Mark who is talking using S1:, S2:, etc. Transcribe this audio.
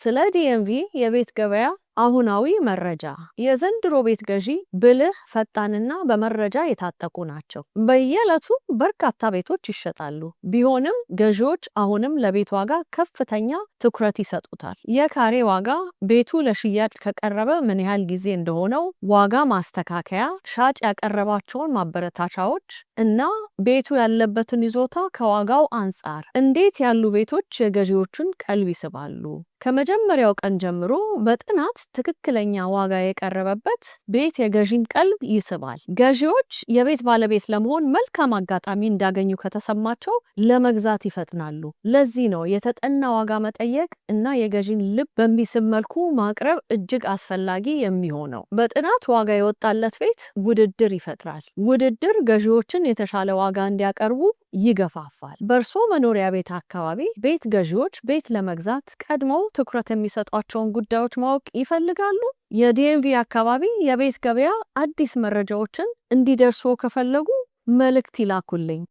S1: ስለ DMV የቤት ገበያ አሁናዊ መረጃ። የዘንድሮ ቤት ገዢ ብልህ፣ ፈጣንና በመረጃ የታጠቁ ናቸው። በየዕለቱ በርካታ ቤቶች ይሸጣሉ። ቢሆንም ገዢዎች አሁንም ለቤት ዋጋ ከፍተኛ ትኩረት ይሰጡታል። የካሬ ዋጋ፣ ቤቱ ለሽያጭ ከቀረበ ምን ያህል ጊዜ እንደሆነው፣ ዋጋ ማስተካከያ፣ ሻጭ ያቀረባቸውን ማበረታቻዎች እና ቤቱ ያለበትን ይዞታ ከዋጋው አንጻር እንዴት ያሉ ቤቶች የገዢዎቹን ቀልብ ይስባሉ? ከመጀመሪያው ቀን ጀምሮ በጥናት ትክክለኛ ዋጋ የቀረበበት ቤት የገዢን ቀልብ ይስባል። ገዢዎች የቤት ባለቤት ለመሆን መልካም አጋጣሚ እንዳገኙ ከተሰማቸው ለመግዛት ይፈጥናሉ። ለዚህ ነው የተጠና ዋጋ መጠየቅ እና የገዢን ልብ በሚስብ መልኩ ማቅረብ እጅግ አስፈላጊ የሚሆነው። በጥናት ዋጋ የወጣለት ቤት ውድድር ይፈጥራል። ውድድር ገዢዎችን የተሻለ ዋጋ እንዲያቀርቡ ይገፋፋል። በእርሶ መኖሪያ ቤት አካባቢ ቤት ገዢዎች ቤት ለመግዛት ቀድመው ትኩረት የሚሰጧቸውን ጉዳዮች ማወቅ ይፈልጋሉ? የ DMV አካባቢ የቤት ገበያ አዲስ መረጃዎችን እንዲደርሶ ከፈለጉ መልእክት ይላኩልኝ።